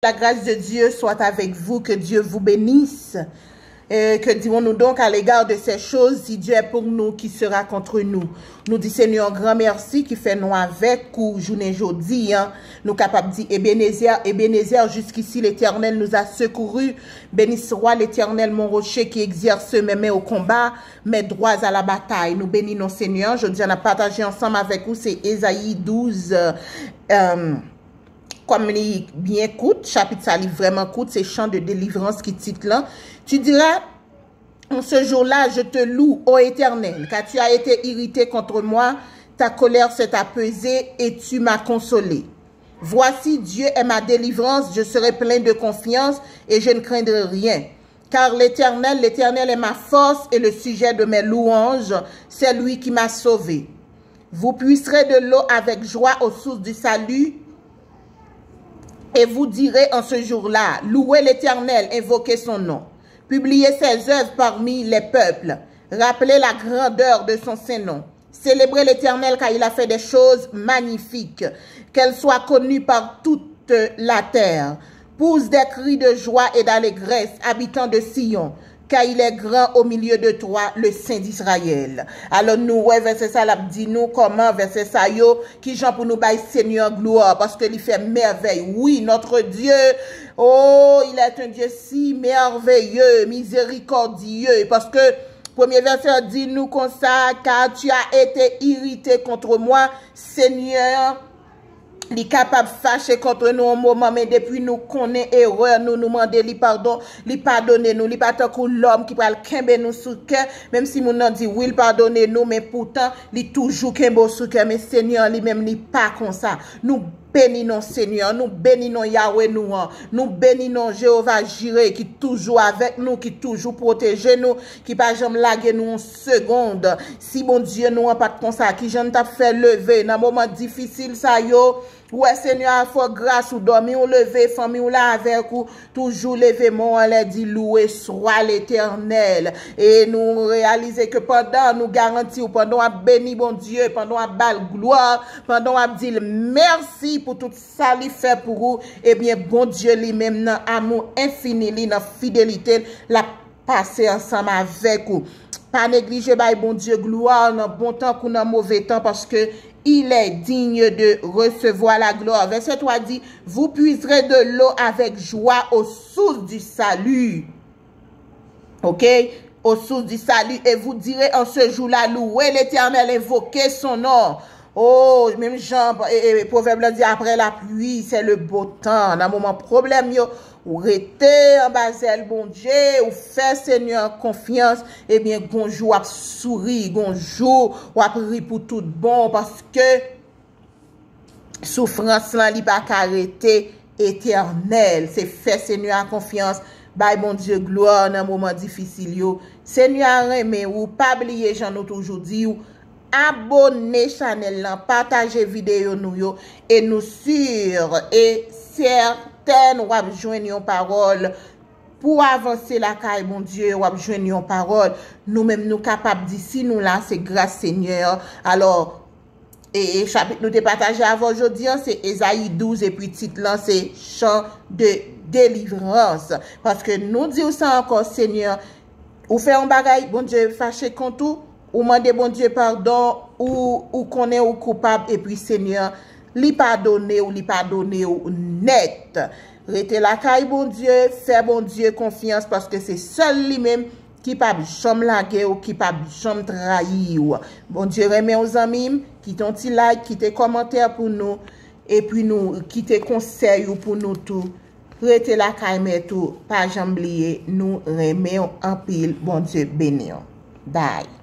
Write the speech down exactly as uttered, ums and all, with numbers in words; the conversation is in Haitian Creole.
La grâce de Dieu soit avec vous, que Dieu vous bénisse. Euh, que dirons-nous donc à l'égard de ces choses? Si Dieu est pour nous, qui sera contre nous? Nou di Senyè an gran mèsi ki fè nou avèk ou jounen jodi a. Nou kapab di Ebenezer, Ebenezer, jusqu'ici l'Éternel nous a secourus. Béni soit l'Éternel, mon rocher qui exerce mes mains au combat, mes doigts à la bataille. Nou beni non Senyè. Jodi a n ap pataje ansanm avèk ou se Ezayi douz, euh, kòm li byen kout, chapit sa li vrèman kout, se Chant de délivrance ki tit lan. Tu diras, en ce jour-là, je te loue, ô Éternel, car tu as été irrité contre moi, ta colère s'est apaisée et tu m'as consolé. Voici, Dieu est ma délivrance, je serai plein de confiance et je ne craindrai rien. Car l'Éternel, l'Éternel est ma force et le sujet de mes louanges, c'est lui qui m'a sauvé. Vous puiserez de l'eau avec joie aux sources du salut, et vous direz en ce jour-là, louez l'Éternel, invoquez son nom. Publiez ses œuvres parmi les peuples. Rappelez la grandeur de son saint nom. Célébrez l'Éternel, car il a fait des choses magnifiques, qu'elles soient connues par toute la terre. Pousse des cris de joie et d'allégresse, habitants de Sion, car il est grand au milieu de toi, le Saint d'Israël. Alò nou wè vèsè sa l ap di nou kòman vèsè sa yo, kijan pou nou bay Senyè glwa, paske li fè mèvèy. Wi, notre Dieu, oh, il est un Dieu si merveilleux, miséricordieux, paske premye vèsè a di nou konsa, car tu as été irrité contre moi, Senyè, li kapab fache kont nou yon moman, men depi nou konnen erè nou, nou mande li padon, li padone nou. Li pa tankou lòm ki pral kenbe nou sou kè, menm si moun nan di wi, l padone nou, men poutan, li toujou kenbe w sou kè. Men Senyè an li menm, li pa konsa. Nou beni non Senyè, nou beni non Yawe nou an, nou beni non Jewova Jire ki toujou avèk nou, ki toujou pwoteje nou, ki pa janm lage nou yon segond. Si Bondye nou an pa t konsa, kijan n t ap fè leve nan moman difisil sa yo? Ou wè Senyè a fè w gras, ou dòmi, ou leve, fanmi w la avèk ou, toujou leve men w anlè, di, loué soit l'Éternel. E nou reyalize ke pandan nou garanti w, pandan w ap beni Bondye, pandan w ap ba l glwa, pandan w ap di l mèsi pou tout sa li fè pou ou, ebyen, Bondye li menm nan amou enfini li, nan fidelite l, l ap pase ansanm avèk ou. Pa neglije bay Bondye glwa nan bon tan kou nan move tan, paske il est digne de recevoir la gloire. Vèsè twa di, vous puiserez de l'eau avec joie aux sources du salut. Ok? Aux sources du salut, et vous direz en ce jour-là, louez l'Éternel, invoquez son nom. Oh, menm jan e, e, pwovèb la di, après la pluie, c'est le beau temps. Nan moman pwoblèm yo, ou rete anba zèl Bondye, ou fè Senyè an konfyans, ebyen, gon jou w ap souri, gon jou w ap ri pou tout bon, paske soufrans lan, li pa ka rete etènèl. Se fè Senyè a konfyans, bay Bondye glwa nan moman difisil yo. Senyè a renmen ou, pa bliye jan nou toujou di w, abòne chanèl lan, pataje videyo nou yo, e nou sur e sètèn w ap jwenn yon pawòl pou avanse lakay Bondye, w ap jwenn yon pawòl. Nou menm nou kapab di si nou la, se gras Senyè. Alò, e, e chapit nou te pataje avè w jodi an, se Ezayi douz, epi tit lan se Chant de délivrance. Paske nou di w sa ankò, Senyè, ou fè yon bagay, Bondye fache kont ou, ou mande Bondye padon, ou, ou konnen ou koupab, epi Senyè, li padone w, li padone w nèt. Rete lakay Bondye, fè Bondye konfyans, paske se sèl li menm ki p ap janm lage w, ki p ap janm trayi w. Bondye renmen w, zanmi m. Kite yon ti like, kite kòmantè pou nou, epi nou kite konsèy ou pou nou tou. Rete lakay mèt ou, pa janm bliye, nou renmen w anpil. Bondye beni w. Bye.